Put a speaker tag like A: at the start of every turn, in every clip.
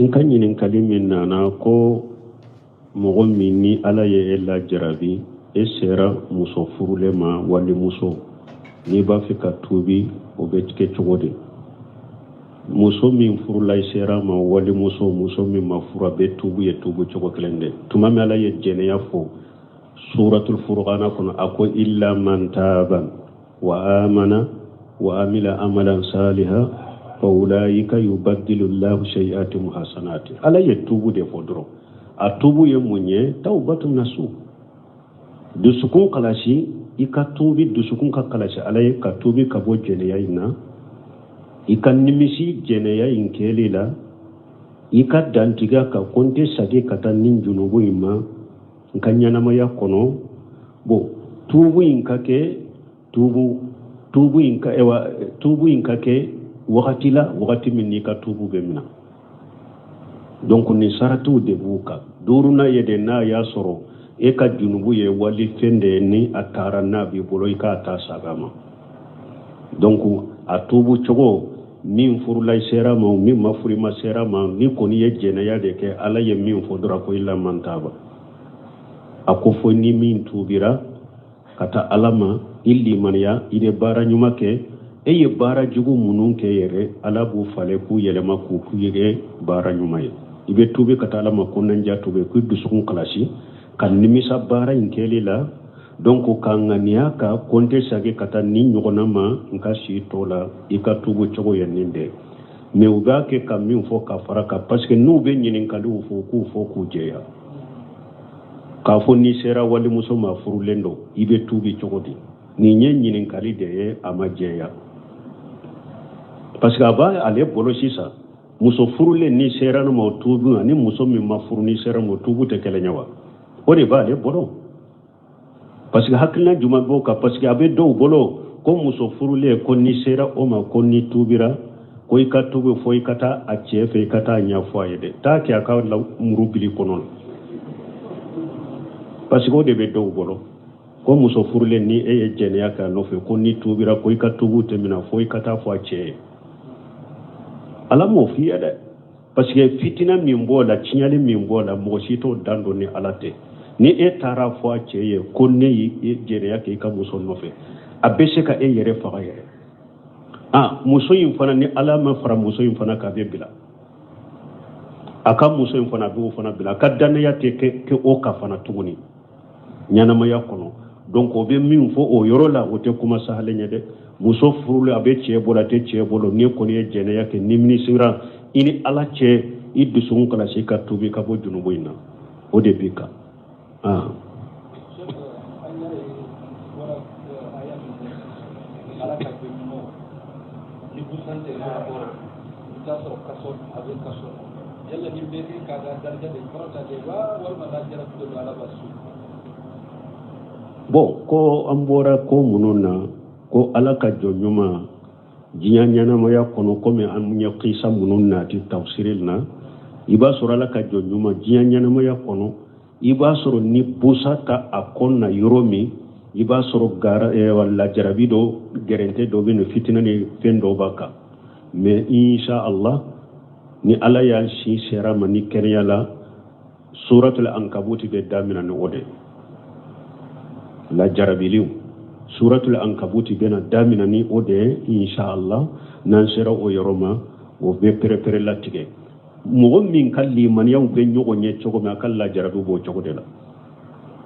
A: N ka ɲininkali min nana ko mɔgɔ min ni Ala ye e lajarabi, e sera muso furulen ma walimuso, n'i b'a fɛ ka tuubi, o bɛ kɛ cogo di? Muso min furula i sera ma walimuso, muso min ma furu, a bɛ tuubu ye tuubu cogo kelen de. Tuma min Ala ye jɛnɛya fɔ suratul furqana kɔnɔ, a ko illa man taaba wa amana wa amila amalan saliha fa ulaika yubaddilu llahu sayiatihim hasanati. Ala ye tuubu de fɔ dɔrɔn. A tuubu ye mun ye? Tawbatu nasu, dusukun kalasi, i ka tuubi, dusukun ka kalasi Ala ye, ka tuubi ka bɔ jɛnɛya in na, i ka nimisi jɛnɛya in kɛli la, i ka dantigɛ ka ko n tɛ sagi ka taa nin junubu in ma n ka ɲɛnamaya kɔnɔ. Bon, tuubu in ka kɛ tuubu tuubu in ka ewa tuubu in ka kɛ wagati la, wagati min n'i ka tuubu bɛ minɛ. Donc nin saratiw de b'u kan. Duurunan ye de, n'a y'a sɔrɔ e ka junubu ye walifɛn de ye, ni a taara n'a b'i bolo, i k'a ta saga ma. Donc a tuubu cogo, min furula i sera ma, min ma furu i ma sera ma, ni kɔni ye jɛnɛya de kɛ, Ala ye min fɔ dɔrɔn ko illa man taba, a ko fo ni min tuubira ka taa Ala ma, i limaniya, i de baara ɲuman kɛ. E ye baara jugu minnu kɛ yɛrɛ, Ala b'u falen k'u yɛlɛma k'u k'u kɛ baara ɲuman ye. I bɛ tuubi ka taa Ala ma, ko nanja tuubi, k'i dusukun kalasi ka nimisa baara in kɛli la. Donc ka ŋaniya ka ko n tɛ sagi ka taa nin ɲɔgɔnna ma n ka si tɔ la. I ka tuubu cogo ye nin de. Mais u b'a kɛ ka min fɔ ka fara kan, parce que n'u bɛ ɲininkaliw fɔ, k'u fɔ k'u jɛya k'a fɔ n'i sera walimuso ma furulen don, i bɛ tuubi cogo di? Nin ye ɲininkali de ye, a ma jɛya, parce que a b'a ale bolo sisan, muso furulen n'i sera ma o tuubi ani muso min ma furu n'i sera ma o tuubu tɛ kelen ye wa? O de b'ale bolo, parce que hakilina jumɛn b'o kan? Parce que a bɛ dɔw bolo ko muso furulen, ko n'i sera o ma, ko n'i tuubira, ko i ka tuubi fo i ka taa a cɛ fɛ, i ka taa ɲɛfɔ a ye dɛ. Taa kɛ a ka muru bili kɔnɔ la, parce que o de bɛ dɔw bolo ko muso furulen, ni e ye jɛnɛya kɛ a nɔfɛ, ko n'i tuubira, ko i ka tuubu tɛ minɛ fo i ka taa fɔ a cɛ ye. Ala m'o f'i ye dɛ, parce que fitina min b'o la, tiɲɛli min b'o la, mɔgɔ si t'o dan dɔn ni Ala tɛ. Ni e taara fɔ a cɛ ye ko ne y'i jɛnɛya kɛ i ka muso nɔfɛ, a bɛ se ka e yɛrɛ faga yɛrɛ. Ah, muso in fana, ni Ala ma fara muso in fana kan, a bɛ bila a ka muso in fana, a b'o fana bila, a ka dannaya tɛ kɛ o kan fana tuguni ɲɛnamaya kɔnɔ. Donc o bɛ min fɔ o yɔrɔ la, o tɛ kuma sahalen ye dɛ. Muso furulen, a bɛ cɛ bolo, a tɛ cɛ bolo, n'i kɔni ye jɛnɛya kɛ, nimisira i ni Ala cɛ, i dusukun kalasi ka tuubi ka bɔ junubu in na, o de b'i kan. Ah. Bon, ko an bɔra ko minnu na, ko Ala ka jɔn ɲuman diɲɛ ɲɛnamaya kɔnɔ, komi an ye kisa minnu nati tafsiri na, i b'a sɔrɔ Ala ka jɔn ɲuman diɲɛ ɲɛnamaya kɔnɔ, i b'a sɔrɔ ni busa ta a kɔnɔ na yɔrɔ min, i b'a sɔrɔ gara lajarabi dɔ, gɛrɛntɛ dɔ bɛ yen, fitina ni fɛn dɔ b'a kan. Mais insha Allah, ni Ala y'an si sera ma ni kɛnɛya la, suratul ankabuti bɛ damina ni o de lajarabiliw. Suratul ankabuti bɛna damina ni o de ye insha Allah. N'an sera o yɔrɔ ma, o bɛ pɛrɛpɛrɛ latigɛ. Mɔgɔ min ka limaniyaw bɛ ɲɔgɔn ye cogo min, a ka lajarabi b'o cogo de la.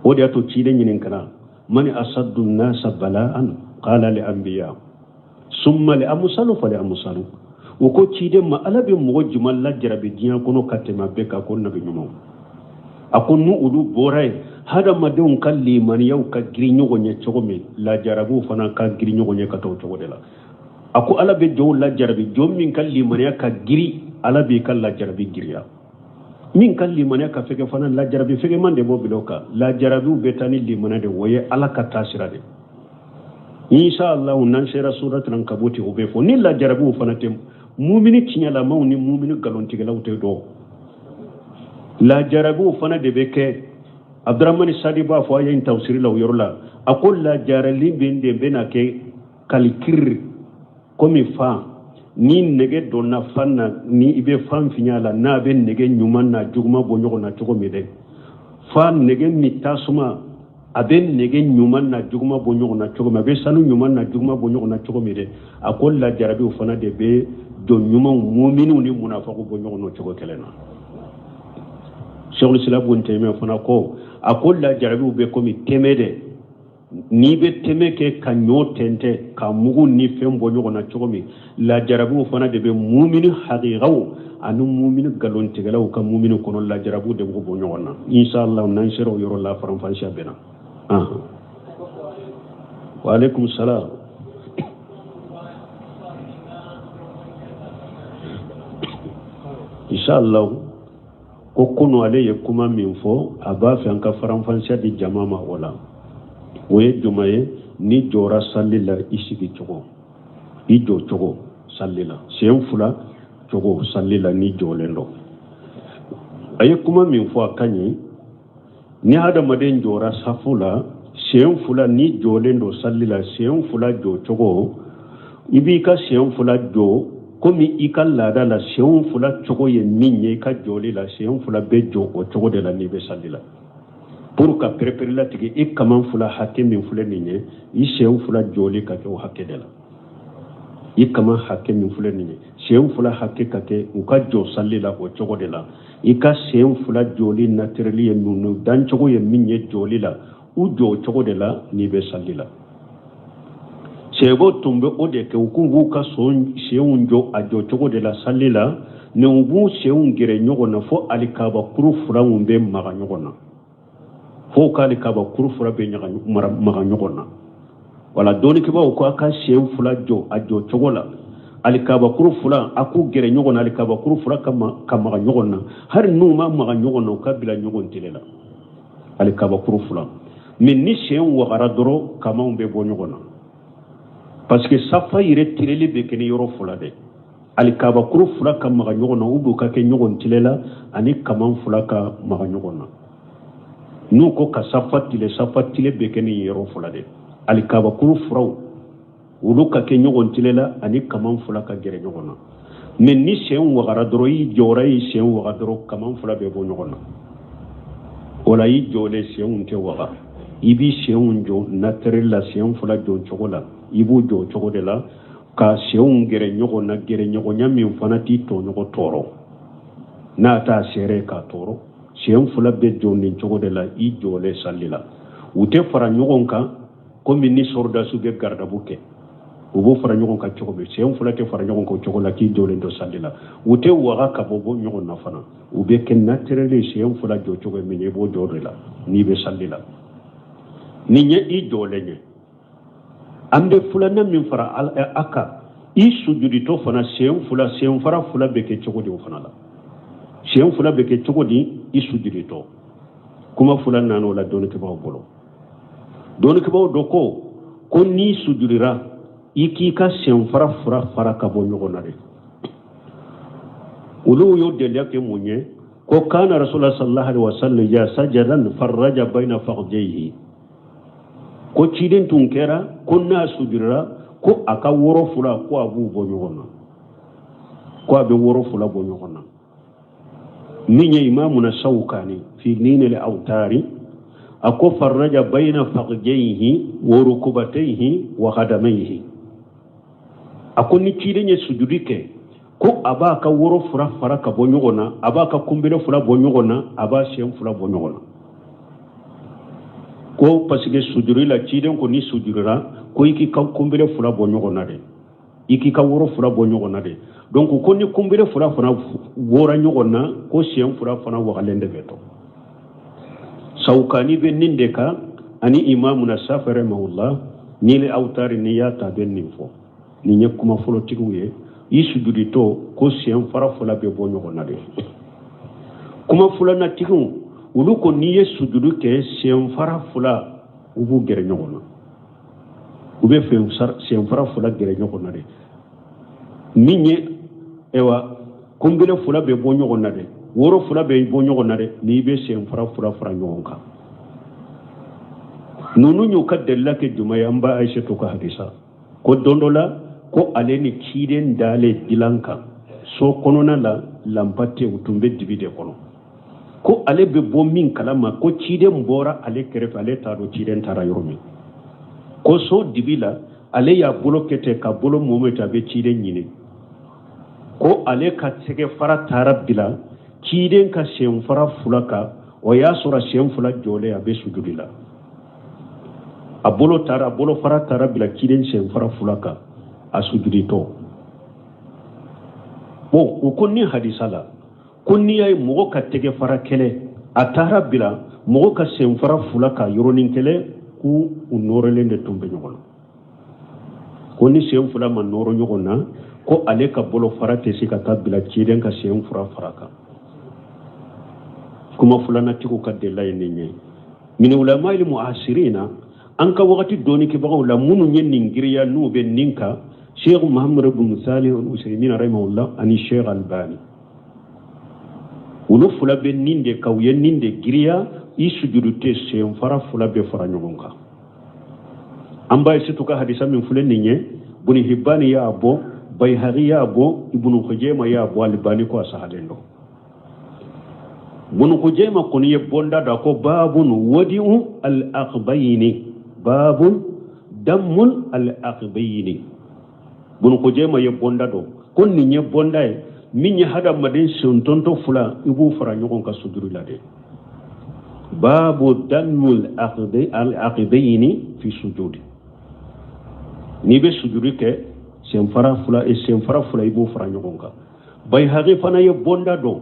A: O de y'a to ciden ɲininkara mani asaddu nasa bala'an, qala li anbiya summa li amusalu fali amusalu. O ko ciden ma, Ala bɛ mɔgɔ jumɛn lajarabi diɲɛ kɔnɔ ka tɛmɛ a bɛɛ kan? Ko nabi ɲumanw. A ko n'u olu bɔra yen, hadamadenw ka limaniyaw ka girin ɲɔgɔn ye cogo min, lajarabiw fana ka girin ɲɔgɔn ye ka taa o cogo de la. A ko Ala bɛ jɔnw lajarabi, jɔn min ka limaniya ka girin, Ala b'i ka lajarabi girinya. Min ka limaniya ka fɛgɛ fana, lajarabi fɛgɛman de b'o bila o kan. Lajarabiw bɛ taa ni limaniya de, o ye Ala ka taasira de. Insha Allah, n'an sera suratul ankabuti, o bɛ fɔ. Ni lajarabiw fana tɛ, mumini tiɲɛlamaw ni mumini nkalontigɛlaw tɛ dɔn. Lajarabiw fana de bɛ kɛ. Abdurahmani Sadi b'a fɔ a ye tafsiri la o yɔrɔ la, a ko lajarali bɛ de bɛna kɛ kalikiri komi fan. Ni nɛgɛ donna fan na, ni i bɛ fan fiɲɛ la, n'a bɛ nɛgɛ ɲuman n'a juguman bɔ ɲɔgɔn na cogo min dɛ, fa nɛgɛ min tasuma a bɛ nɛgɛ ɲuman n'a juguman bɔ ɲɔgɔn na cogo min, a bɛ sanu ɲuman n'a juguman bɔ ɲɔgɔn na cogo min dɛ, a ko lajarabiw fana de bɛ jɔn ɲumanw, muminiw ni munafaku bɔ ɲɔgɔn na cogo kelen na. Sheikhul Islam Ibn Taymiyyah fana ko, a ko lajarabiw bɛ komi tɛmɛ dɛ. N'i bɛ tɛmɛ kɛ ka ɲɔ tɛntɛn ka mugu ni fɛn bɔ ɲɔgɔn na cogo min, lajarabiw fana de bɛ mumini hakikaw ani mumini nkalontigɛlaw ka mumini kɔnɔ, lajarabiw de b'o bɔ ɲɔgɔn na. Inshallah, n'an sera o yɔrɔ la, faranfasiya bɛ na. Wa alaikum salam. Inshallah, ko kunu ale ye kuma min fɔ, a b'a fɛ an ka faranfasiya di jama ma o la. O ye juma ye? N'i jɔra sali la, i sigi cogo, i jɔ cogo sali la, sen fila cogo sali la n'i jɔlen don. A ye kuma min fɔ, a ka ɲi. Ni hadamaden jɔra safu la, sen fila, n'i jɔlen don sali la, sen fila jɔ cogo, i b'i ka sen fila jɔ komi i ka laada la sen fila cogo ye min ye. I ka jɔli la, sen fila bɛ jɔ o cogo de la n'i bɛ sali la, pour ka pereperelatigɛ i kaman fila hakɛ min filɛ nin ye, i sen fila jɔli ka kɛ o hakɛ de la. I kaman hakɛ min filɛ nin ye, sen fila hakɛ ka kɛ u ka jɔ sali la o cogo de la. I ka sen fila jɔli naturel ye min, dancogo ye min ye jɔli la, u jɔ o cogo de la n'i bɛ sali la. Sahabaw tun bɛ o de kɛ. U k'u b'u ka senw jɔ a jɔ cogo de la sali la, ni u b'u senw gɛrɛ ɲɔgɔn na fo alikabakuru fila min bɛ maga ɲɔgɔn na, fo k'alikaba kuru fila bɛ maga ɲɔgɔn na. Wala dɔnnikɛbaaw ko a ka sen fila jɔ a jɔ cogo la, alikabakuru fila a k'u gɛrɛ ɲɔgɔn na, alikabakuru fila ka maga ɲɔgɔn na. Hali n'u ma maga ɲɔgɔn na, u ka bila ɲɔgɔn tele la, alikabakuru fila. Mais ni sen wagara dɔrɔn, kamanw bɛ bɔ ɲɔgɔn na, parce que safa yɛrɛ tileli bɛ kɛ ni yɔrɔ fila de: alikabakuru fila ka maga ɲɔgɔn na, u b'u ka kɛ ɲɔgɔn tile la, ani kaman fila ka maga ɲɔgɔn na. N'u ko ka safa tile, safa tile bɛ kɛ ni yɔrɔ fila de: alikabakuru filaw olu ka kɛ ɲɔgɔn tile la, ani kaman fila ka gɛrɛ ɲɔgɔn na. Mais ni sen wagara dɔrɔn, i jɔra, i sen waga dɔrɔn, kaman fila bɛ bɔ ɲɔgɔn na. O la, i jɔlen, senw tɛ waga. I b'i senw jɔ naturel la, sen fila jɔ cogo la, i b'u jɔ cogo de la, ka senw gɛrɛ ɲɔgɔn na, gɛrɛ ɲɔgɔnya min fana t'i tɔɲɔgɔn tɔɔrɔ, n'a t'a sɛrɛ k'a tɔɔrɔ. Sen fila bɛ jɔ nin cogo de la i jɔlen sali la. U tɛ fara ɲɔgɔn kan komi ni sɔrɔdasiw bɛ garidabu kɛ, u b'o fara ɲɔgɔn kan cogo min. Sen fila tɛ fara ɲɔgɔn kan o cogo la k'i jɔlen to sali la. U tɛ waga ka bɔ ɲɔgɔn na fana. U bɛ kɛ naturel, sen fila jɔ cogo min, i b'o jɔ de la n'i bɛ sali la. Nin ye i jɔlen ye. An bɛ filanan min fara a kan, i sujuditɔ fana, sen fila, senfara fila bɛ kɛ cogo di o fana la? Sen fila bɛ kɛ cogo di i sujuditɔ? Kuma fila nana o la dɔnnikɛbaaw bolo. Dɔnnikɛbaaw dɔ ko n'i sujudira, i k'i ka senfara fila fara ka bɔ ɲɔgɔn na de. Olu y'o deliya kɛ mun ye? Ko kana rasulullah sallallahu alaihi wasallam ya sajadan farraja bayna fakhidayhi. Ko ciden tun kɛra ko n'a sujudira, ko a ka woro fila, ko a b'u bɔ ɲɔgɔn na, ko a bɛ woro fila bɔ ɲɔgɔn na. Min ye imamuna Sawkani fi Nailil Awtari, a ko farraja bayna fakhidayhi wa rukubatayhi wa qadamayhi. A ko ni ciden ye sujudi kɛ, ko a b'a ka woro fila fara ka bɔ ɲɔgɔn na, a b'a ka kunbele fila bɔ ɲɔgɔn na, a b'a sen fila bɔ ɲɔgɔn na. Ko parce que sujudi la, ciden ko ni sujudira, ko i k'i ka kunbele fila bɔ ɲɔgɔn na dɛ, i k'i ka woro fila bɔ ɲɔgɔn na dɛ. Donc ko ni kunbele fila fana bɔra ɲɔgɔn na, ko sen fila fana wagalen de bɛ to. Sawukani bɛ nin de kan, ani imamuna Safi rahimahullah. Nailil Awtari, n'i y'a ta, bɛ nin fɔ. Nin ye kuma fɔlɔtigiw ye: i sujuditɔ, ko sen fara fila bɛ bɔ ɲɔgɔn na de. Kuma filanatigiw, olu ko n'i ye sujudu kɛ, sen fara fila, u b'u gɛrɛ ɲɔgɔn na, u bɛ sen fara fila gɛrɛ ɲɔgɔn na de. Min ye ayiwa, kunbele fila bɛ bɔ ɲɔgɔn na dɛ, woro fila bɛ bɔ ɲɔgɔn na dɛ, n'i bɛ sen fara fila fara ɲɔgɔn kan. Ninnu y'u ka delila kɛ jumɛn ye? An ba Ayisetu ka hadisa ko don dɔ la, Ko ale ni ciden dalen dilan kan so kɔnɔna la, lanpa tɛ, u tun bɛ dibi de kɔnɔ. Ko ale bɛ bɔ min kalama, ko ciden bɔra ale kɛrɛfɛ, ale t'a dɔn ciden taara yɔrɔ min. Ko so dibi la, ale y'a bolo kɛ ten ka bolo mɔmɔ ten, a bɛ ciden ɲini. Ko ale ka tɛgɛ fara taara bila ciden ka senfara fila kan. O y'a sɔrɔ sen fila jɔlen, a bɛ sujudi la. A bolo taara, a bolo fara taara bila ciden senfara fila kan, a sujuditɔ. Bon, u ko ni hadisa la, ko n'i y'a ye mɔgɔ ka tɛgɛ fara kɛlɛ, a taara bila mɔgɔ ka senfara fila kan yɔrɔnin kelen, k'u u nɔrɔlen de tun bɛ ɲɔgɔn na. Ko ni sen fila ma nɔrɔ ɲɔgɔn na, ko ale ka bolo fara tɛ se ka taa bila ciden ka sen fura fara kan. Kuma filanatigiw ka delila ye nin ye. Min ulamail muasirina, an ka wagati dɔnnikɛbagaw la, minnu ye nin giriya, n'u bɛ nin kan, Sheikh Muhammad ibn Salih al-Usaymin rahimahullah ani Sheikh Albani, olu fila bɛ nin de kan. U ye nin de giriya: i sujudu tɛ, senfara fila bɛ fara ɲɔgɔn kan. An b'a ye surtout ka hadisa min filɛ nin ye, Buni Hibani y'a bɔ, Bayhaqi y'a bɔ, Ibnu Khujaima y'a bɔ, Albani ko a sahalen don. Bunu Khujaima kɔni ye bonda da ko babun wadi'u al-aqbayni, babun dammun al-aqbayni. Bunu Khujaima ye bonda dɔn ko nin ye bonda ye min ye hadamaden sentonto fila, i b'u fara ɲɔgɔn kan sujuru la dɛ. Babu dammul al-aqbayni fi sujudi. N'i bɛ sujuru kɛ, senfara fila, senfara fila, i b'u fara ɲɔgɔn kan. Bayhaqi fana ye bonda dɔn,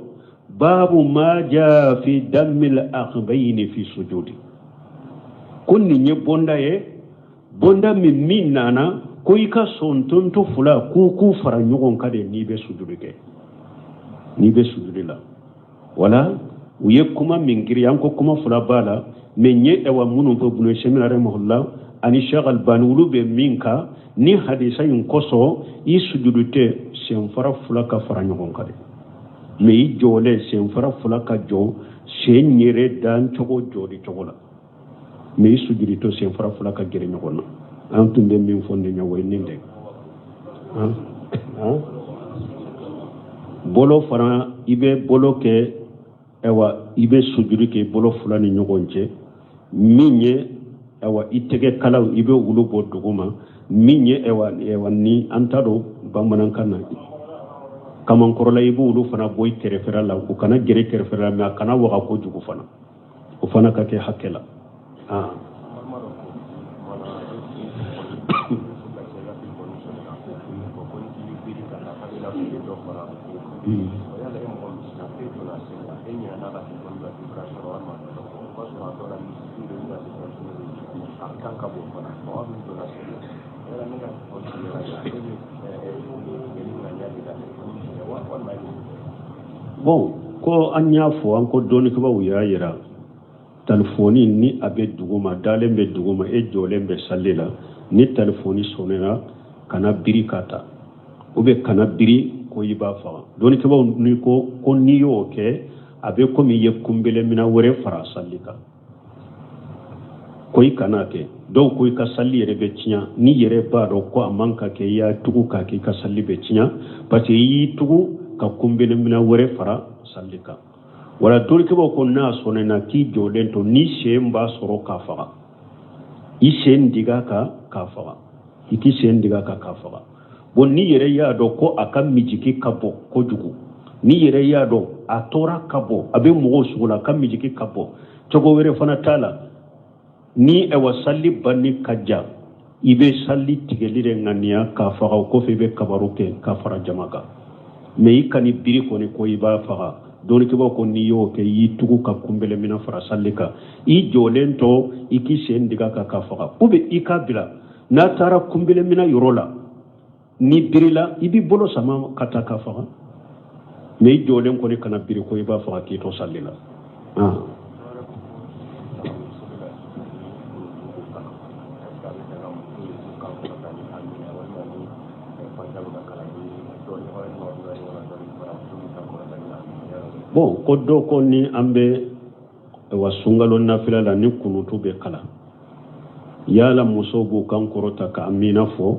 A: babu ma jaa fi dammil aqbayni fi sujudi. Ko nin ye bonda ye, bonda min nana ko i ka sɔntonto fila k'u fara ɲɔgɔn kan de n'i bɛ sujudi kɛ, n'i bɛ sujudi la. Wala u ye kuma min giri, an ko kuma fila b'a la, mais n ye ɛwa minnu fɔ, Bunu Semina rahimahullah ani Sheikh Albani, olu bɛ min kan ni hadisa in kosɔn, i sujudu tɛ, senfara fila ka fara ɲɔgɔn kan dɛ, mais i jɔlen, senfara fila ka jɔ sen yɛrɛ dan cogo jɔli cogo la, mais i sujudi to, senfara fila ka gɛrɛ ɲɔgɔn na. An tun bɛ min fɔ nin ɲɛ, o ye nin de. Bolo fana, i bɛ bolo kɛ, ayiwa, i bɛ sujudi kɛ bolo fila ni ɲɔgɔn cɛ min ye, ayiwa, i tɛgɛ kalaw, i bɛ olu bɔ duguma min ye, ayiwa, ni an t'a dɔn bamanankan na, kamankɔrɔla, i b'olu fana bɔ i kɛrɛfɛla la. U kana gɛrɛ kɛrɛfɛla la, mais a kana waga kojugu fana, o fana ka kɛ hakɛ la. Bon, ko an y'a fɔ, an ko dɔnnikɛbaaw y'a yira, talifɔni ni a bɛ duguma, dalen bɛ duguma, e jɔlen bɛ sali la, ni talifɔni sɔnna, kana biri ka ta, ou bien kana biri ko i b'a faga. Dɔnnikɛbaaw ni ko n'i y'o kɛ, a bɛ komi i ye kunbɛlɛminɛ wɛrɛ fara sali kan, ko i kana kɛ. Dɔw ko i ka sali yɛrɛ bɛ tiɲɛ. N'i yɛrɛ b'a dɔn ko a man ka kɛ, i y'a tugu k'a kɛ, i ka sali bɛ tiɲɛ, parce que i y'i tugu ka kunbɛlɛminɛ wɛrɛ fara sali kan. Wala dɔnnikɛbaaw ko n'a sɔnna k'i jɔlen to, ni sen b'a sɔrɔ k'a faga, i sen diga kan k'a faga, i k'i sen diga kan k'a faga. Bon, n'i yɛrɛ y'a dɔn ko a ka mijiki ka bɔ kojugu, n'i yɛrɛ y'a dɔn a tɔɔrɔ ka bɔ, a bɛ mɔgɔw sugu la, a ka mijiki ka bɔ, cogo wɛrɛ fana t'a la, ni ɛwa sali banni ka jan, i bɛ sali tigɛli de ŋaniya k'a faga. O kɔfɛ i bɛ kabaru kɛ k'a fara jama kan, mais i kan'i biri kɔni ko i b'a faga. Dɔnnikɛbaaw ko n'i y'o kɛ, i y'i tugu ka kunbɛlɛminɛ fara sali kan. I jɔlen to, i k'i sen diga kan k'a faga, ou bien i k'a bila n'a taara kunbɛlɛminɛ yɔrɔ la, ni birila, i b'i bolo sama ka taa k'a faga, mais i jɔlen kɔni kana biri ko i b'a faga k'i to sali la. Bon, ko dɔ ko ni an bɛ wa sunkalo nafila la, ni kunutu bɛ kalan, yala musow b'u kan kɔrɔta ka amina fɔ?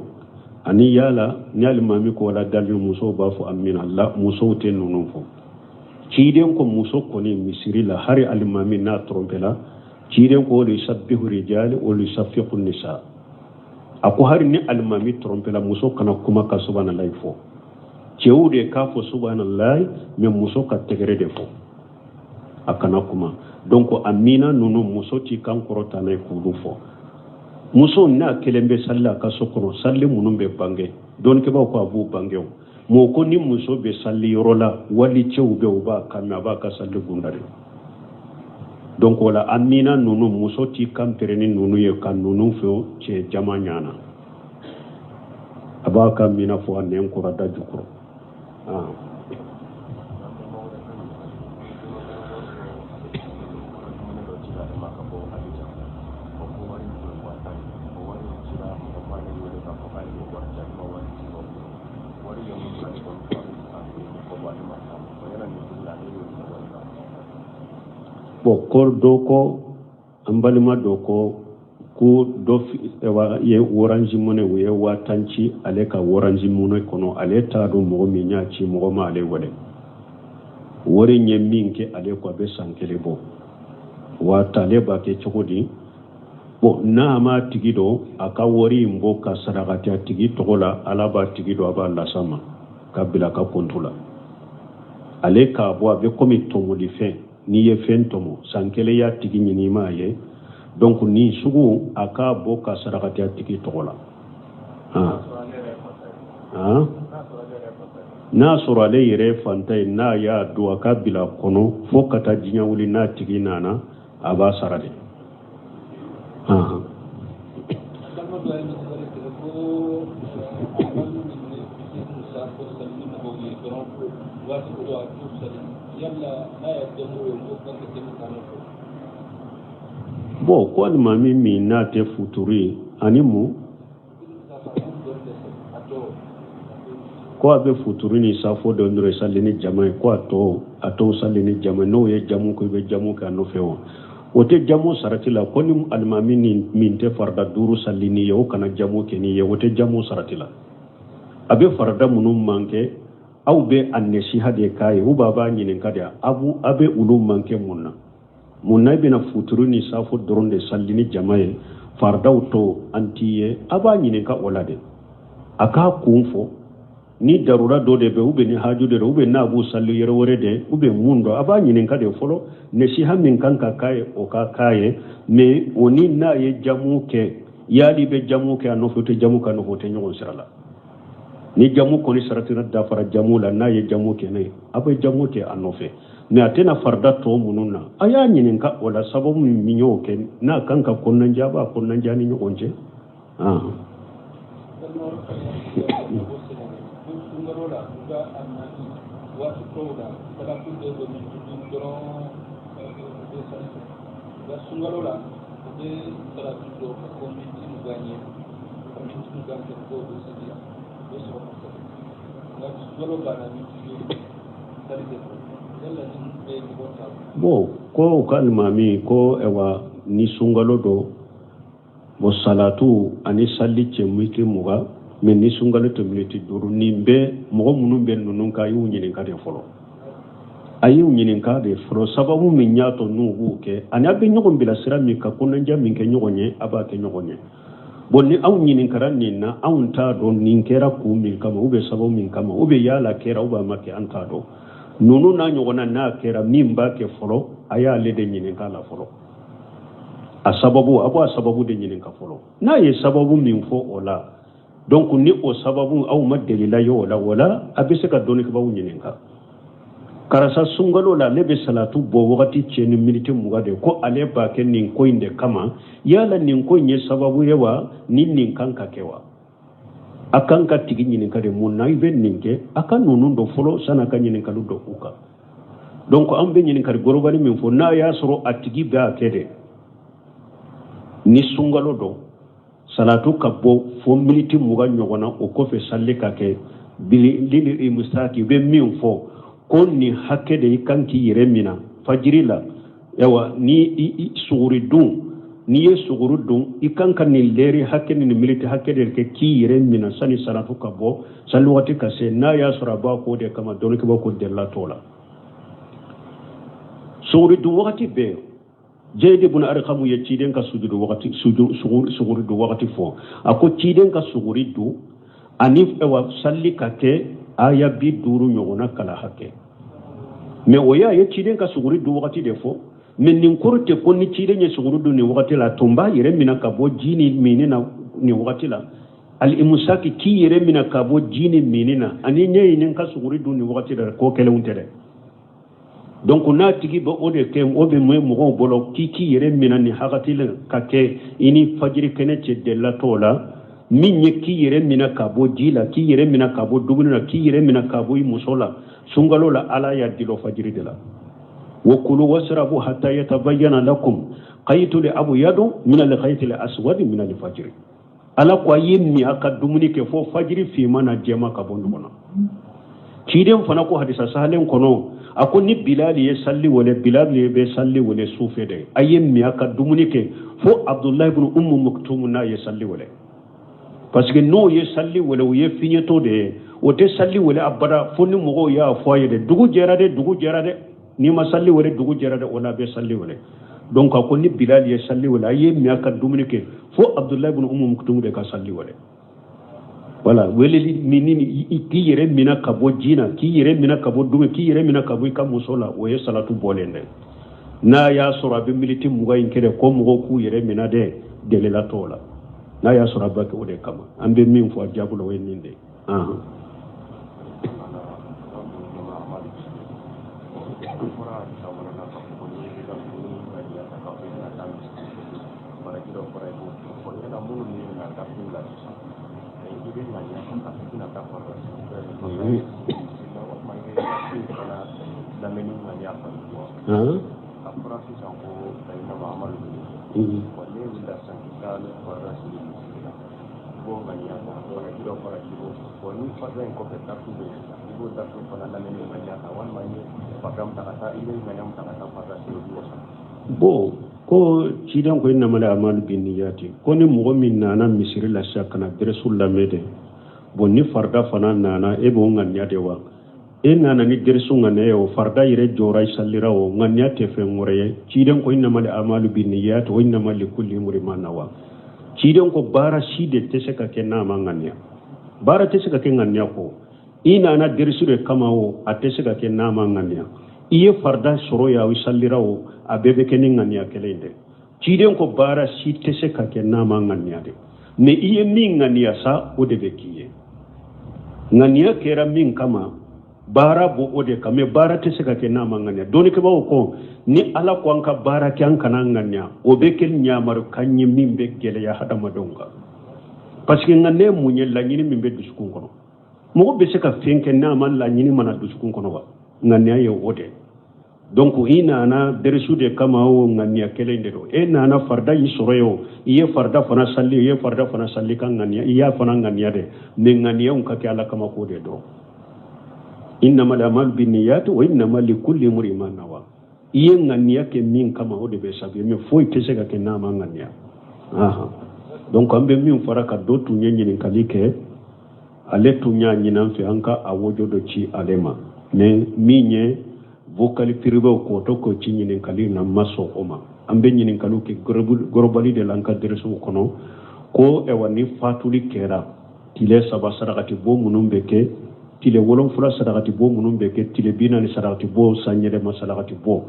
A: Ani yala ni alimami ko wala dalin, musow b'a fɔ amina la? Musow tɛ ninnu fɔ. Ciden ko muso kɔni misiri la, hari alimami n'a tɔrɔmpela, ciden ko liyusabbihu rijali wa liyusaffiqu nisa. A ko hari ni alimami tɔrɔmpela, muso kana kuma ka subhanalahi fɔ. Cɛw de k'a fɔ subhanalahi, mais muso ka tɛgɛrɛ de fɔ, a kana kuma. Donc amina ninnu, muso t'i kan kɔrɔta n'a ye k'olu fɔ. Muso n'a kelen bɛ sali la a ka so kɔnɔ, sali minnu bɛ bange, dɔnnikɛbaaw ko a b'u bange. O mɔgɔ ko ni muso bɛ sali yɔrɔ la, wali cɛw bɛ, u b'a kan mɛn, a b'a ka sali gunda de. Donc o la amina ninnu, muso t'i kan pɛrɛn ni ninnu ye ka ninnu fɔ cɛ jama ɲana. A b'a ka amina fɔ a nɛn kɔrɔ, da jukɔrɔ. Ah. Bon, ko dɔ ko, an balima dɔ ko ko dɔ ye Orange Money, u ye 10 000 ci ale ka Orange Money kɔnɔ. Ale t'a dɔn mɔgɔ min y'a ci, mɔgɔ ma ale wele. Wari in ye min kɛ ale ko a bɛ san kelen bɔ, 10 000, ale b'a kɛ cogo di? Bon, n'a m'a tigi dɔn, a ka wari in bɔ ka sarakati a tigi tɔgɔ la. Ala b'a tigi dɔn, a b'a las'a ma ka bila a ka kɔntu la. Ale k'a bɔ, a bɛ komi tɔmɔlifɛn. N'i ye fɛn tɔmɔ, san kelen y'a tigi ɲini, i m'a ye. Donc nin sugu, a k'a bɔ ka sarakati a tigi tɔgɔ la. N'a sɔrɔ ale yɛrɛ ye fantan ye, n'a y'a don, a ka bila kɔnɔ fo ka taa diɲɛ wuli. N'a tigi nana, a b'a sara de. Bon, ko alimami min n'a tɛ futuru ye ani mun ko a bɛ futuru ni safo dɔ dɔrɔn sali ni jama ye, ko a tɔw sali ni jama, n'o ye jamu ko i bɛ jamu kɛ a nɔfɛ wa? O tɛ jamu sarati la. Ko ni alimami ni min tɛ farida duuru sali ni ye, o kana jamu kɛ ni ye, o tɛ jamu sarati la. A bɛ farida minnu mankɛ, aw bɛ a nasiha de k'a ye, ou bien a b'a ɲininka de, a bɛ olu mankɛ mun na? Mun na i bɛna futuru ni safo dɔrɔn de sali ni jama ye, faridaw tɔ an t'i ye? A b'a ɲininka o la de, a k'a kun fɔ. Ni darura dɔ de bɛ, ou bien ni haju de don, ou bien n'a b'u sali yɔrɔ wɛrɛ de, ou bien mun dɔ, a b'a ɲininka de fɔlɔ. Nasiha min kan ka k'a ye, o ka k'a ye. Mais o ni n'a ye jamu kɛ, yali bɛ jamu kɛ a nɔfɛ, o tɛ jamu kɛ a nɔfɛ, o tɛ ɲɔgɔn sira la. Ni jamu kɔni saratira dafara jamu la, n'a ye jamu kɛ ne, a bɛ jamu kɛ a nɔfɛ. Mais a tɛna farida tɔ minnu na, a y'a ɲininka o la, sababu min y'o kɛ. N'a kan ka kɔnɔnajɛ, a b'a kɔnɔnajɛ ni ɲɔgɔn cɛ.
B: Sunkalo la, u bɛ salatu jɔ ka kɔn miniti 20 ɲɛ, ka miniti 20 kɛ, mɔgɔw bɛ seli, u bɛ sɔrɔ ka sali. Nka sunkalo banna, miniti 5 sali tɛ fɔ. Yala ni bɛ ɲɔgɔn ta?
A: Bon, ko u ka alimami ko ɛwa, ni sunkalo don, bon, salatu ani sali cɛ miniti 20, mais ni sunkalo tɛ, miniti 5. Nin bɛ mɔgɔ minnu bɛ ninnu kan, a y'u ɲininka de fɔlɔ, a y'u ɲininka de fɔlɔ sababu min y'a to n'u b'u kɛ, ani a bɛ ɲɔgɔn bilasira min ka kɔnɔnajɛ min kɛ ɲɔgɔn ye, a b'a kɛ ɲɔgɔn ye. Bon, ni aw ɲininkara nin na, anw t'a dɔn nin kɛra kun min kama, ou bien sababu min kama, ou bien yala kɛra ou bien a ma kɛ, an t'a dɔn. Ninnu n'a ɲɔgɔnna, n'a kɛra, min b'a kɛ fɔlɔ, a y'ale de ɲininka la fɔlɔ. A sababu, a b'a sababu de ɲininka fɔlɔ. N'a ye sababu min fɔ o la, donc ni o sababu aw ma delila ye o la, o la a bɛ se ka dɔnnikɛbaaw ɲininka. Karisa, sunkalo la, ale bɛ salatu bɔ wagati cɛ ni miniti 20 de, ko ale b'a kɛ nin ko in de kama. Yala nin ko in ye sababu ye wa? Ni nin kan ka kɛ wa? A kan ka tigi ɲininka de, mun na i bɛ nin kɛ? A ka ninnu dɔn fɔlɔ san'a ka ɲininkali dɔn u kan. Donc an bɛ ɲininkali gorobali min fɔ, n'a y'a sɔrɔ a tigi bɛ a kɛ de, ni sunkalo don, salatu ka bɔ fo miniti 20 ɲɔgɔn na, o kɔfɛ sali ka kɛ lili imisaki, i bɛ min fɔ ko nin hakɛ de i kan k'i yɛrɛ minɛ fajiri la. Yawa, ni suguri dun N'i ye suguri dun, i kan ka nin lɛri hakɛ ni nin miniti hakɛ de kɛ k'i yɛrɛ mina sani salatu ka bɔ, sali wagati ka se. N'a y'a sɔrɔ a b'a k'o de kama, dɔnnikɛbaaw ko delila t'o la. Suguri dun wagati bɛɛ, Jayidi bun Arikamu ye ciden ka sujudu wagati, suguri dun wagati fɔ. A ko ciden ka suguri dun ani wa sali ka kɛ aya 50 ɲɔgɔnna kala hakɛ. Mais o y'a ye ciden ka suguri dun wagati de fɔ. Mais nin kɔrɔ tɛ ko ni ciden ye suguri dun nin wagati la, a tun b'a yɛrɛ minɛ ka bɔ ji ni minni na nin wagati la. Al-imusaki, k'i yɛrɛ minɛ ka bɔ ji ni minni na, ani ɲɛ ye n ka suguri dun nin wagati la, ko kelenw tɛ dɛ. Donc n'a tigi bɛ o de kɛ, o bɛ mɛn mɔgɔw bolo k'i k'i yɛrɛ minɛ nin hakati la ka kɛ i ni fajiri kɛnɛ cɛ, delila t'o la. Min ye k'i yɛrɛ minɛ ka bɔ ji la, k'i yɛrɛ minɛ ka bɔ dumuni na, k'i yɛrɛ minɛ ka bɔ i muso la sunkalo la, Ala y'a dilɔ fajiri de la. Wa kulu wasrabu hatta yatabayyana lakum khaytul abyadu min al khaytil aswadi min al fajri. Ala ko a ye min a ka dumuni kɛ fo fajiri finma na jɛma ka bɔ ɲɔgɔn na. Ciden fana ko hadisa sahalen kɔnɔ, a ko ni Bilali ye sali wele, Bilali bɛ sali wele su fɛ dɛ, a ye min a ka dumuni kɛ fo Abdulahi ibn Ummu Maktum n'a ye sali wele, parce que n'o ye sali wele, o ye fiɲɛtɔ de ye, o tɛ sali wele abada fo ni mɔgɔw y'a fɔ a ye dɛ, dugu jɛra dɛ, dugu jɛra dɛ, n'i ma sali wele dugu jɛra dɛ, o la a bɛ sali wele. Donc a ko ni Bilali ye sali wele, a ye min a ka dumuni kɛ fo Abdulahi ibn Ummu Maktum de ka sali wele. Voilà, weleli min ni k'i yɛrɛ minɛ ka bɔ ji na, k'i yɛrɛ minɛ ka bɔ dumuni, k'i yɛrɛ minɛ ka bɔ i ka muso la, o ye salatu bɔlen dɛ. N'a y'a sɔrɔ a bɛ miniti 20 in kɛ dɛ, ko mɔgɔw k'u yɛrɛ minɛ dɛ, delila t'o la. N'a y'a sɔrɔ a b'a kɛ o de kama, an bɛ min fɔ a jaabi la, o ye nin de ye.
C: A fɔra sisan ko ne wulila sisan k'i taa ne farida seli misiri la, i b'o ŋaniya ta, baraji dɔ fara k'i b'o bɔn, ni farida in kɔfɛ darisu bɛ yen sisan, i b'o darisu fana lamɛn ni ŋaniya ta, walima i ye farida min ta ka taa, i bɛ ŋaniya min ta ka taa farida seli, o b'i wasa.
A: Bon, ko ciden ko innamal a'malu binniyati, ko ni mɔgɔ min nana misiri la sisan ka na dɛrɛsu lamɛn dɛ, bon, ni farida fana nana, e b'o ŋaniya de wa? E nana ni dɛrɛsu ŋaniya ye, o farida yɛrɛ jɔra, i salira, o ŋaniya tɛ fɛn wɛrɛ ye. Ciden ko innamal a'malu binniyati wa innama likulli imrin ma nawa. Ciden ko baara si de tɛ se ka kɛ n'a ma ŋaniya, baara tɛ se ka kɛ ŋaniya kɔ. I nana dɛrɛsu de kama o, a tɛ se ka kɛ n'a ma ŋaniya. I ye farida sɔrɔ yan, i salira o, a bɛɛ bɛ kɛ ni ŋaniya kelen de. Ciden ko baara si tɛ se ka kɛ n'a ma ŋaniya de, mais i ye min ŋaniya sa, o de bɛ k'i ye. Ŋaniya kɛra min kama, baara b'o o de kan, mais baara tɛ se ka kɛ n'a ma ŋaniya. Dɔnnikɛbaaw ko ni Ala ko an ka baara kɛ, an kana ŋaniya, o bɛ kɛ ɲamarukan ye min bɛ gɛlɛya hadamadenw kan, parce que ŋaniya mun ye? Laɲini min bɛ dusukun kɔnɔ. Mɔgɔ bɛ se ka fɛn kɛ n'a ma laɲini mana dusukun kɔnɔ wa? Ŋaniya ye o de. Donc i nana dɛrɛsu de kama o, ŋaniya kelen de don. E nana farida y'i sɔrɔ ye o, i ye farida fana sali, i ye farida fana sali ka ŋaniya, i y'a fana ŋaniya dɛ, mais ŋaniyaw ka kɛ Ala kama ko de dɔn. Innamal a'malu binniyati wa innama likulli imrin ma nawa. I ye ŋaniya kɛ min kama, o de bɛ sabu ye, mais foyi tɛ se ka kɛ n'a ma ŋaniya. Donc an bɛ min fara ka dɔ tun ye ɲininkali kɛ, ale tun y'a ɲini an fɛ an ka a wojo dɔ ci ale ma, mais min ye vocal privé k'o to k'o ci ɲininkali na, ma sɔn o ma. An bɛ ɲininkaliw kɛ global de la an ka dɛrɛsiw kɔnɔ, ko ɛwa ni fatuli kɛra, tile 3 sarakati bɔ minnu bɛ kɛ, tile 7 sarakati bɔ minnu bɛ kɛ, tile 40 sarakati bɔ, san yɛlɛma sarakati bɔ,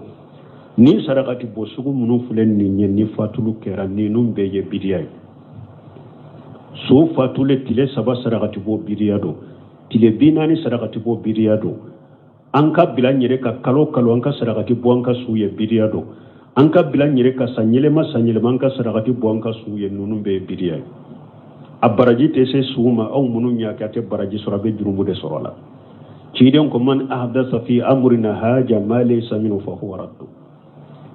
A: ni sarakati bɔ sugu minnu filɛ nin ye, ni fatulu kɛra, ninnu bɛɛ ye bidiya ye. So fatule tile 3 sarakati bɔ bidiya don, tile 40 sarakati bɔ bidiya don, an ka bila n yɛrɛ ka kalo kalo an ka sarakati bɔ an ka su ye bidiya don, an ka bila n yɛrɛ ka san yɛlɛma san yɛlɛma an ka sarakati bɔ an ka su ye, ninnu bɛɛ ye bidiya ye. A baraji tɛ se su ma, aw minnu y'a kɛ a tɛ baraji sɔrɔ, a bɛ jurumu de sɔrɔ a la. Ciden ko man ahdasa fi amrina haja ma laysa minhu fa huwa raddu.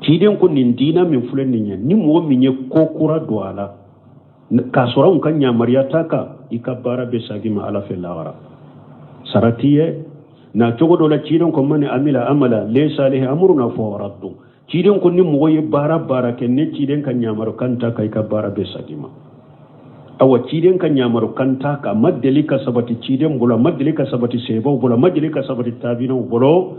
A: Ciden ko nin diina min filɛ nin ye, ni mɔgɔ min ye ko kura don a la k'a sɔrɔ anw ka yamaruya t'a kan, i ka baara bɛ segin ma Ala fɛ lahara, sara t'i ye. Na cogo dɔ la, ciden ko man amila amala laysa alayhi amruna fa huwa raddu. Ciden ko ni mɔgɔ ye baara baara kɛ ne ciden ka ɲamarukan t'a kan, i ka baara bɛ sag'i ma. Awa, ciden ka ɲamarukan t'a kan, a ma deli ka sabati ciden bolo, a ma deli ka sabati sebaw bolo, a ma deli ka sabati tabinaw bolo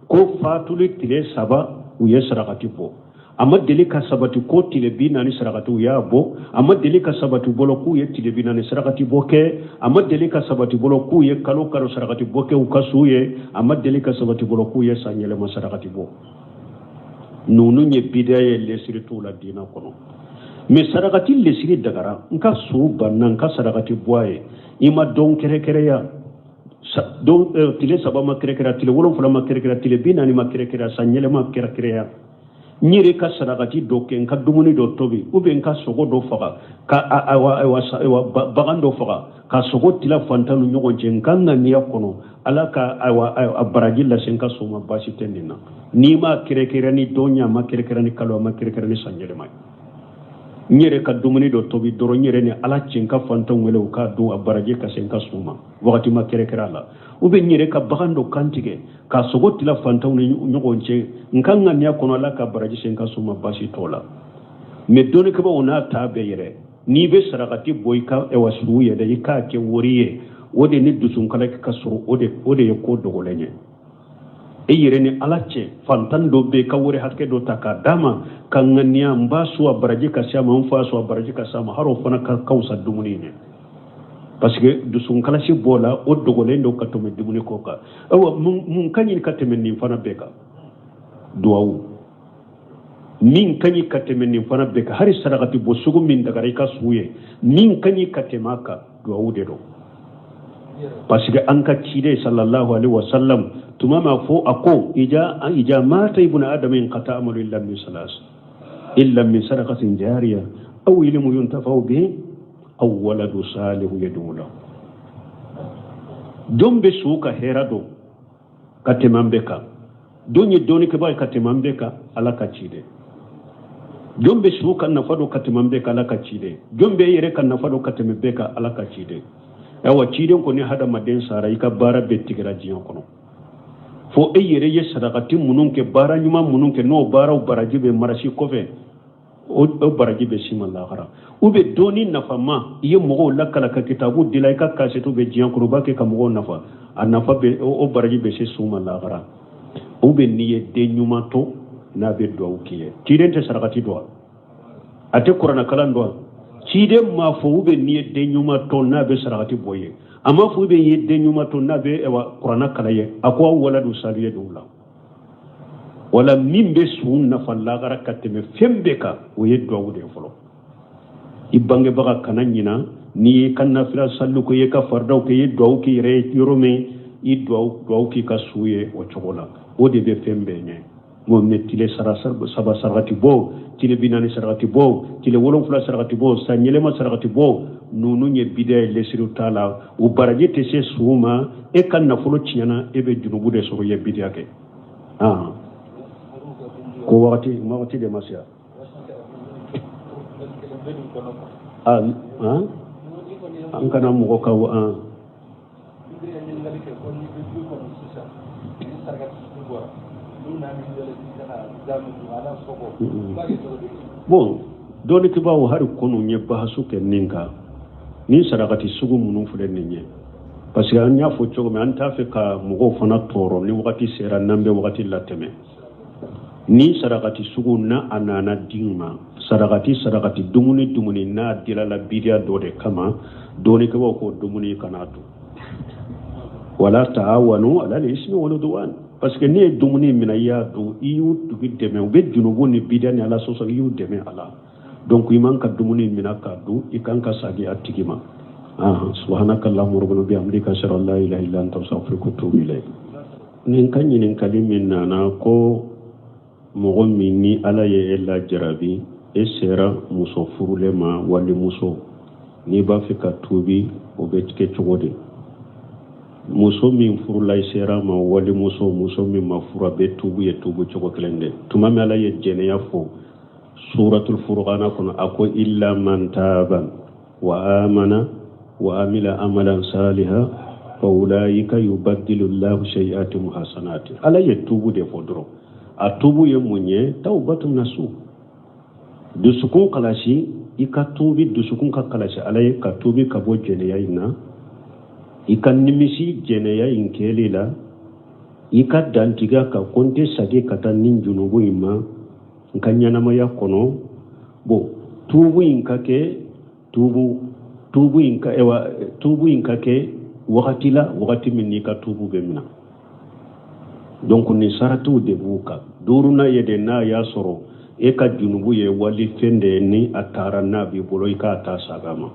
A: ko fatuli tile 3 u ye sarakati bɔ. A ma deli ka sabati ko tile 40 sarakati u y'a bɔ. A ma deli ka sabati bolo k'u ye tile 40 sarakati bɔ kɛ. A ma deli ka sabati bolo k'u ye kalo kalo sarakati bɔ kɛ u ka su ye. A ma deli ka sabati bolo k'u ye san yɛlɛma sarakati bɔ. Ninnu ye bidaya ye, lesiri t'u la diina kɔnɔ. Mais sarakati lesiri dagara, n ka su banna, n ka sarakati bɔ a ye, i ma don kɛrɛkɛrɛya, don tile 3 ma kɛrɛkɛrɛya, tile 7 ma kɛrɛkɛrɛya, tile 40 ma kɛrɛkɛrɛya, san yɛlɛma kɛrɛkɛrɛya. N yɛrɛ ka sarakati dɔ kɛ, n ka dumuni dɔ tobi, ou bien n ka sogo dɔ faga, ka ayiwa, ayiwa, bagan dɔ faga ka sogo tila fantan ni ɲɔgɔn cɛ, n ka ŋaniya kɔnɔ Ala ka ayiwa a baraji lase n ka so ma, baasi tɛ nin na. N'i ma kɛrɛkɛrɛ ni don ye, a ma kɛrɛkɛrɛ ni kalo, a ma kɛrɛkɛrɛ ni san yɛlɛma ye. N yɛrɛ ka dumuni dɔ tobi dɔrɔn, n yɛrɛ ni Ala cɛ, n ka fantanw wele u k'a dun, a baraji ka se n ka so ma, wagati ma kɛrɛkɛrɛ a la. Ou bien n yɛrɛ ka bagan dɔ kantigɛ ka sogo tila fantanw ni ɲɔgɔn cɛ, n ka ŋaniya kɔnɔ Ala ka baraji se n ka so ma, baasi t'o la. Mais dɔnnikɛbaaw n'a ta bɛɛ yɛrɛ, n'i bɛ sarakati bɔ i ka ɛwa su ye dɛ, i k'a kɛ wari ye, o de ni dusunkala ka sɔrɔ, o de ye ko dogolen ye e yɛrɛ ni Ala cɛ. Fantan dɔ bɛ ka wari hakɛ dɔ ta k'a d'a ma ka ŋaniya n b'a su a baraji ka se a ma, n fa su a baraji ka se a ma, hali o fana ka fisa dumuni ye, parce que dusunkalasi b'o la, o dogolen don ka tɛmɛ dumuni ko kan. Ayiwa, mun ka ɲi ka tɛmɛ nin fana bɛɛ kan? Duwawu. Min ka ɲi ka tɛmɛ nin fana bɛɛ kan, hali sarakati bɔ sugu min dagara i ka su ye, min ka ɲi ka tɛmɛ a kan, duwawu de don. Parce que an ka ciden sallallahu alaihi wasallam tuma ma fɔ a ko ija mata ibnu adama inqata amalu illa min salas, illa min sadaqatin jariya aw ilmu yuntafa'u bihi aw waladu salihu yad'u lahu. Jɔn bɛ su ka hɛrɛ dɔn ka tɛmɛ an bɛɛ kan? Jɔn ye dɔnnikɛbaa ye ka tɛmɛ an bɛɛ kan? Ala ka ciden. Jɔn bɛ su ka nafa dɔn ka tɛmɛ an bɛɛ kan? Ala ka ciden. Jɔn bɛ e yɛrɛ ka nafa dɔn ka tɛmɛ bɛɛ kan? Ala ka ciden. Ayiwa, ciden ko ni hadamaden sara, i ka baara bɛɛ tigɛra diɲɛ kɔnɔ, fo e yɛrɛ ye sarakati minnu kɛ, baara ɲuman minnu kɛ, n'o baaraw baraji bɛ marasi kɔfɛ, o baraji bɛ s'i ma lahara. U bɛ dɔnni nafama, i ye mɔgɔw lakala ka kitabu dila, i ka kasɛtiw bɛ diɲɛ kɔnɔ, u b'a kɛ ka mɔgɔw nafa, a nafa bɛ, o baraji bɛ se su ma lahara. U bɛ n'i ye den ɲuman to n'a bɛ duwawu k'i ye. Ciden tɛ sarakati dɔn wa? A tɛ kuranɛkalan dɔn wa? Ciden m'a fɔ u bɛ n'i ye den ɲuman to n'a bɛ sarakati bɔ ye, a m'a fɔ u bɛ ye den ɲuman to n'a bɛ kuranɛ kalan ye, a ko aw waladu salihu yad'u lahu. Wala min bɛ su nafa lahara ka tɛmɛ fɛn bɛɛ kan, o ye duwawu de ye fɔlɔ. I bangebaga kana ɲina, n'i y'i ka nafila saliw kɛ, i ye ka faridaw kɛ, i ye duwawu k'i yɛrɛ ye yɔrɔ min, i duwawu k'i ka su ye o cogo la, o de bɛ fɛn bɛɛ ɲɛ. Bon, mais tile 3 sarakati bɔ, tile 40 sarakati bɔ, tile 7 sarakati bɔ, san yɛlɛma sarakati bɔ, ninnu ye bidaya ye, lesiriw t'a la, o baraji tɛ se su ma. E ka nafolo tiɲɛna, e bɛ junubu de sɔrɔ, i ye bidaya kɛ. Ko wagati de ma se an kana mɔgɔ ka an. Bon, dɔnnikɛbaaw hali kɔnɔ ye bahasu kɛ nin kan, ni sarakati sugu minnu filɛ nin ye, parce que an y'a fɔ cogo min, an t'a fɛ ka mɔgɔw fana tɔɔrɔ ni wagati sera n'an bɛ wagati latɛmɛ. Ni sarakati sugu n'a a nana d'i ma, sarakati dumuni n'a dila la bidiya dɔ de kama, dɔnnikɛbaaw ko dumuni kana dun. Wala taawanu ala al-ismi wal udwan, parce que ne ye dumuni minɛ i y'a dun, i y'u tigi dɛmɛ, u bɛ junubu ni bidiya ni ala sɔsɔ, i y'u dɛmɛ a la. Donc i man ka dumuni minɛ k'a dun, i kan ka sagi a tigi ma. Subhanaka allahumma rabbana bihamdika ashhadu an la ilaha illa anta astaghfiruka wa atubu ilayk. Nin ka ɲininkali min nana ko mɔgɔ min ni Ala ye e lajarabi, e sera muso furulen ma walimuso, n'i b'a fɛ ka tuubi, o bɛ kɛ cogo di? Muso min furula i sera ma walimuso, muso min ma furu, a bɛ tuubu ye tuubu cogo kelen de. Tuma min Ala ye jɛnɛya fɔ suratul furqana kɔnɔ, a ko illa man taaba wa amana wa amila amalan saliha fa ulaika yubaddilu llahu sayi'atihim hasanati. Ala ye tuubu de fɔ dɔrɔn. A tuubu ye mun ye? Tawbatu nasu, dusukun kalasi. I ka tuubi, dusukun ka kalasi Ala ye, ka tuubi ka bɔ jɛnɛya in na, i ka nimisi jɛnɛya in kɛli la, i ka dantigɛ ka ko n tɛ sagi ka taa nin junubu in ma n ka ɲɛnamaya kɔnɔ. Bon, tuubu in ka kɛ tuubu tuubu in ka ewa tuubu in ka kɛ wagati la, wagati min n'i ka tuubu bɛ minɛ. Donc nin saratiw de b'u kan. Duurunan ye de, n'a y'a sɔrɔ e ka junubu ye walifɛn de ye, ni a taara n'a b'i bolo, i k'a ta saga ma.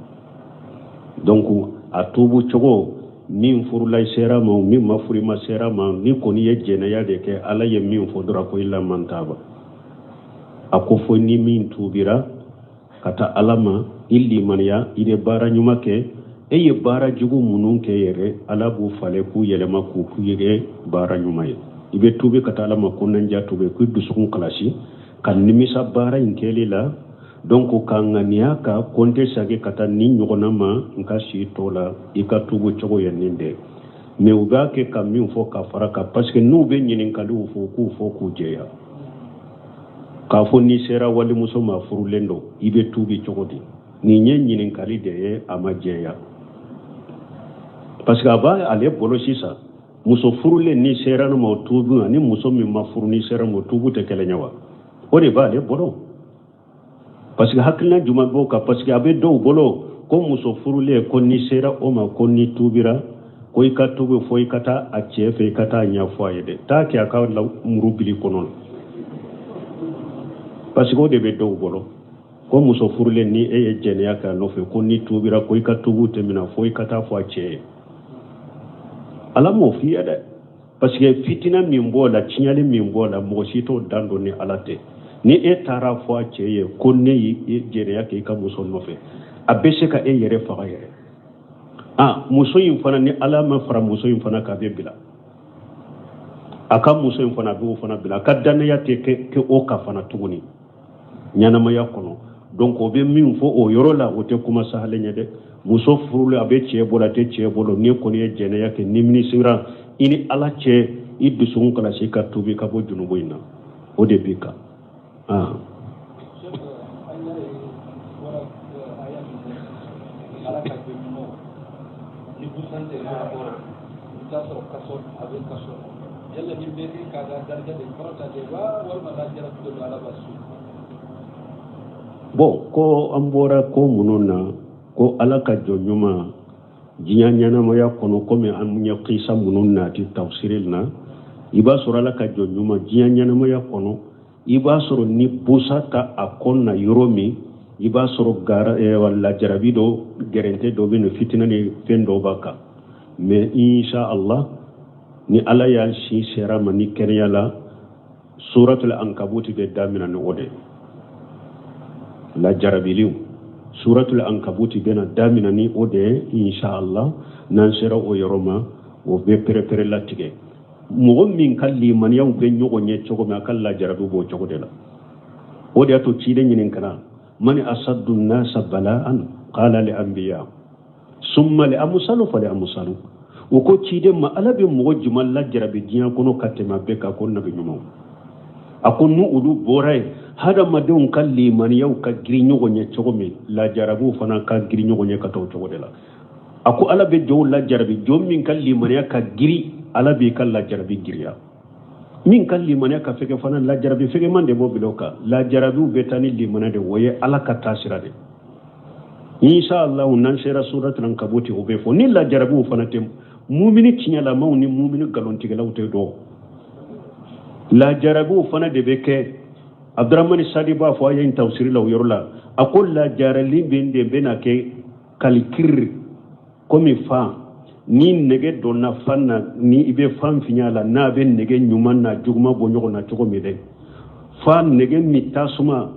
A: Donc a tuubu cogo, min furula i sera ma, min ma furu i ma sera ma, ni kɔni ye jɛnɛya de kɛ, Ala ye min fɔ dɔrɔn ko illa man taba, a ko fo ni min tuubira ka taa Ala ma, i limaniya, i bɛ baara ɲuman kɛ. E ye baara jugu minnu kɛ yɛrɛ, Ala b'u falen k'u yɛlɛma k'u k'u kɛ baara ɲuman ye. I bɛ tuubi ka taa Ala ma, kɔnɔnajɛ tuubi, k'i dusukun kalasi ka nimisa baara in kɛli la. Donc ka ŋaniya ka ko n tɛ sagi ka taa nin ɲɔgɔnna ma n ka si tɔ la. I ka tuubu cogo ye nin de. Mais u b'a kɛ ka min fɔ ka fara kan, parce que n'u bɛ ɲininkaliw fɔ, k'u fɔ k'u jɛya k'a fɔ n'i sera walimuso ma, furulen don, i bɛ tuubi cogo di? Nin ye ɲininkali de ye, a ma jɛya, parce que a b'a ale bolo sisan, muso furulen ni sera ma o tuubi ani muso min ma furu ni sera ma o tuubu tɛ kelen ye wa? O de b'ale bolo, parce que hakilina jumɛn b'o kan? Parce que a bɛ dɔw bolo ko muso furulen, ko n'i sera o ma, ko n'i tuubira, ko i ka tuubi fo i ka taa a cɛ fɛ, i ka taa ɲɛfɔ a ye dɛ. Taa kɛ a ka muru bili kɔnɔ la, parce que o de bɛ dɔw bolo ko muso furulen, ni e ye jɛnɛya kɛ a nɔfɛ, ko n'i tuubira, ko i ka tuubu tɛ minɛ fo i ka taa fɔ a cɛ ye. Ala m'o f'i ye dɛ, parce que fitina min b'o la, tiɲɛli min b'o la, mɔgɔ si t'o dan dɔn ni Ala tɛ. Ni e taara fɔ a cɛ ye ko ne y'i jɛnɛya kɛ i ka muso nɔfɛ, a bɛ se ka e yɛrɛ faga yɛrɛ. Ah, muso in fana, ni Ala ma fara muso in fana kan, a bɛ bila a ka muso in fana, a b'o fana bila, a ka danaya tɛ kɛ o kan fana tuguni ɲɛnamaya kɔnɔ. Donc o bɛ min fɔ o yɔrɔ la, o tɛ kuma sahalen ye dɛ. Muso furulen, a bɛ cɛ bolo, a tɛ cɛ bolo, n'i kɔni ye jɛnɛya kɛ, ni minisira i ni Ala cɛ, i dusukun kalasi ka tuubi ka bɔ junubu in na, o de b'i kan. Ah.
B: An y'a ye bɔra aya min na, Ala ka jɔn ɲumanw ni busan tɛ kɔrɔ, i bɛ taa sɔrɔ kaso, a bɛ kaso yala ni bɛɛ kɛ k'a ka darija de kɔrɔta de wa, walima n'a jarabi dɔ don Ala b'a su?
A: Bon, ko an bɔra ko minnu na, ko Ala ka jɔn ɲuman diɲɛ ɲɛnamaya kɔnɔ, komi an ye kisa minnu nati tafsiri na, i b'a sɔrɔ Ala ka jɔn ɲuman diɲɛ ɲɛnamaya kɔnɔ, i b'a sɔrɔ ni busa ta a kɔn na yɔrɔ min, i b'a sɔrɔ gara lajarabi dɔ, gɛrɛntɛ dɔ bɛ yen, fitina ni fɛn dɔ b'a kan. Mais insha Allah, ni Ala y'an si sera ma ni kɛnɛya la, suratul ankabuti bɛ daminɛ ni o de lajarabiliw. Suratul ankabuti bɛna daminɛ ni o de ye insha Allah. N'an sera o yɔrɔ ma, o bɛ pɛrɛpɛrɛ latigɛ mɔgɔ min ka limaniyaw bɛ ɲɔgɔn ye cogo min, a ka lajarabi b'o cogo de la. O de y'a to ciden ɲininkara mani asaddu nasa bala'an, qala li anbiya summa li amusalu fa li amusalu. O ko ciden ma, Ala bɛ mɔgɔ jumɛn lajarabi diɲɛ kɔnɔ ka tɛmɛ a bɛɛ kan? Ko nabi ɲumanw. A ko n'u olu bɔra yen, hadamadenw ka limaniyaw ka girin ɲɔgɔn ye cogo min, lajarabiw fana ka girin ɲɔgɔn ye ka taa o cogo de la. A ko Ala bɛ jɔnw lajarabi, jɔn min ka limaniya ka girin, Ala b'i ka lajarabi giriya. Min ka limaniya ka fɛgɛ fana, lajarabi fɛgɛman de b'o bila o kan. Lajarabiw bɛ taa ni limaniya de, o ye Ala ka taasira de. Insha Allah, n'an sera suratul ankabuti, o bɛ fɔ ni lajarabiw fana tɛ mumini tiɲɛlamaw ni mumini nkalontigɛlaw tɛ dɔn. Lajarabiw fana de bɛ kɛ. Abdurahmani Sadi b'a fɔ a ye tafsiri la o yɔrɔ la, a ko lajarali bɛ de bɛna kɛ kalikiri komi fan ni nɛgɛ donna fan na, ni i bɛ fan fiɲɛ la, n'a bɛ nɛgɛ ɲuman n'a juguman bɔ ɲɔgɔn na cogo min dɛ, fa nɛgɛ ni tasuma,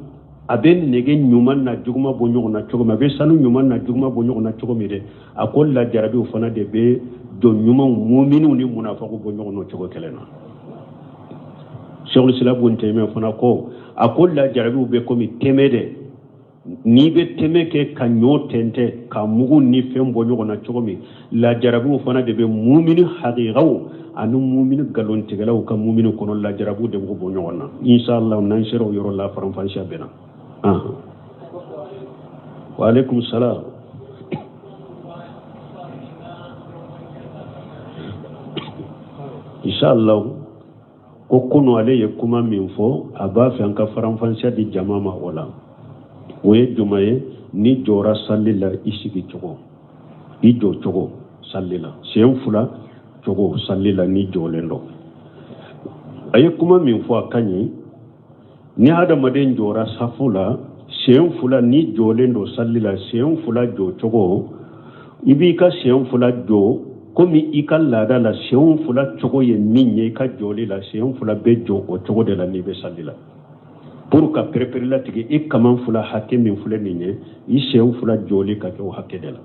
A: a bɛ nɛgɛ ɲuman n'a juguman bɔ ɲɔgɔn na cogo min, a bɛ sanu ɲuman n'a juguman bɔ ɲɔgɔn na cogo min dɛ, a ko lajarabiw fana de bɛ jɔn ɲumanw, muminiw ni munafakiw bɔ ɲɔgɔn na cogo kelen na. Sɛkul Islam Ibn Taymiya fana ko, a ko lajarabiw bɛ komi tɛmɛ dɛ. N'i bɛ tɛmɛ kɛ ka ɲɔ tɛntɛn ka mugu ni fɛn bɔ ɲɔgɔn na cogo min, lajarabiw fana de bɛ mumini hakiikaw ani mumini nkalontigɛlaw ka mumini kɔnɔ, lajarabiw de b'o bɔ ɲɔgɔn na. Inshallah, n'an sera o yɔrɔ la, faranfasiya bɛ na. Wa alaikum salam. Inshallah, ko kunu ale ye kuma min fɔ, a b'a fɛ an ka faranfasiya di jama ma o la. O ye juma ye? N'i jɔra sali la, i sigi cogo, i jɔ cogo sali la, sen fila cogo sali la n'i jɔlen don. A ye kuma min fɔ, a ka ɲi. Ni hadamaden jɔra safu la sen fila, n'i jɔlen don sali la sen fila jɔ cogo, i b'i ka sen fila jɔ komi i ka laada la sen fila cogo ye min ye. I ka jɔli la, sen fila bɛ jɔ o cogo de la n'i bɛ sali la, pour ka perepere latigɛ i kaman fila hakɛ min filɛ nin ye, i sen fila jɔli ka kɛ o hakɛ de la.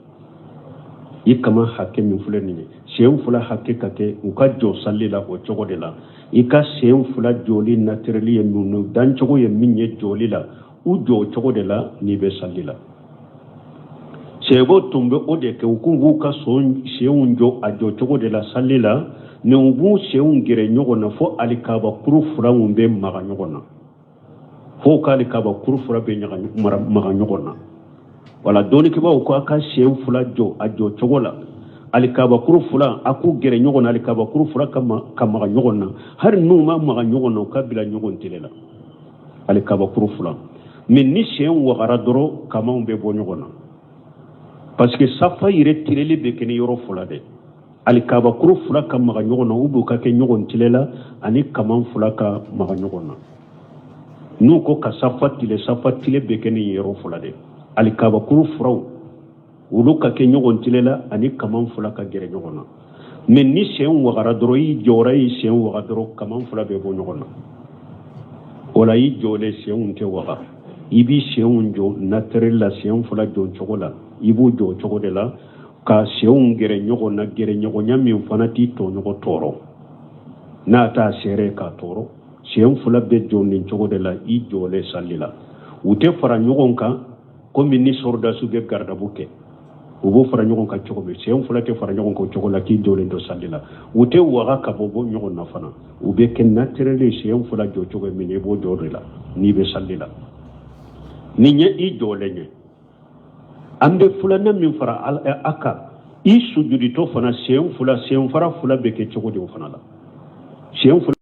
A: I kaman hakɛ min filɛ nin ye, sen fila hakɛ ka kɛ u ka jɔ sali la o cogo de la. I ka sen fila jɔli naturel ye min, dancogo ye min ye jɔli la, u jɔ o cogo de la n'i bɛ sali la. Sɛbɛw tun bɛ o de kɛ. U kun b'u ka senw jɔ a jɔ cogo de la sali la, ni u b'u senw gɛrɛ ɲɔgɔn na fo alikabakuru fila bɛ maga ɲɔgɔn na, fo k'alikabakuru kuru fila bɛ maga ɲɔgɔn na. Wala dɔnnikɛbaaw ko a ka sen fila jɔ a jɔ cogo la, alikabakuru fila a k'u gɛrɛ ɲɔgɔn na, alikabakuru fila ka maga ɲɔgɔn na. Hali n'u ma maga ɲɔgɔn na, u ka bila ɲɔgɔn tele la, alikabakuru fila. Mais ni sen wagara dɔrɔn, kamanw bɛ bɔ ɲɔgɔn na, parce que safa yɛrɛ tileli bɛ kɛ ni yɔrɔ fila de: alikabakuru fila ka maga ɲɔgɔn na, u b'u ka kɛ ɲɔgɔn tile la, ani kaman fila ka maga ɲɔgɔn na. N'u ko ka safa tile, safa tile bɛ kɛ ni yɔrɔ fila de: alikabakuru furaw olu ka kɛ ɲɔgɔn tile la, ani kaman fila ka gɛrɛ ɲɔgɔn na. Mais ni sen wagara dɔrɔn, i jɔra, i sen waga dɔrɔn, kaman fila bɛ bɔ ɲɔgɔn na. O la i jɔlen, senw tɛ waga. I b'i senw jɔ naturel la, sen fila jɔ cogo la, i b'u jɔ cogo de la, ka senw gɛrɛ ɲɔgɔn na, gɛrɛ ɲɔgɔnya min fana t'i tɔɲɔgɔn tɔɔrɔ, n'a t'a sɛrɛ k'a tɔɔrɔ. Sen fila bɛ jɔ nin cogo de la i jɔlen sali la. U tɛ fara ɲɔgɔn kan komi ni sɔrɔdasiw bɛ garidabu kɛ, u b'o fara ɲɔgɔn kan cogo min. Sen fila tɛ fara ɲɔgɔn kan o cogo la k'i jɔlen to sali la. U tɛ waga ka bɔ ɲɔgɔn na fana. U bɛ kɛ naturel, sen fila jɔ cogo min, i b'o jɔ de la n'i bɛ sali la. Nin ye i jɔlen ye. An bɛ filanan min fara a kan, i sujuditɔ fana, sen fila, senfara fila bɛ kɛ cogo di o fana la? Sen fila.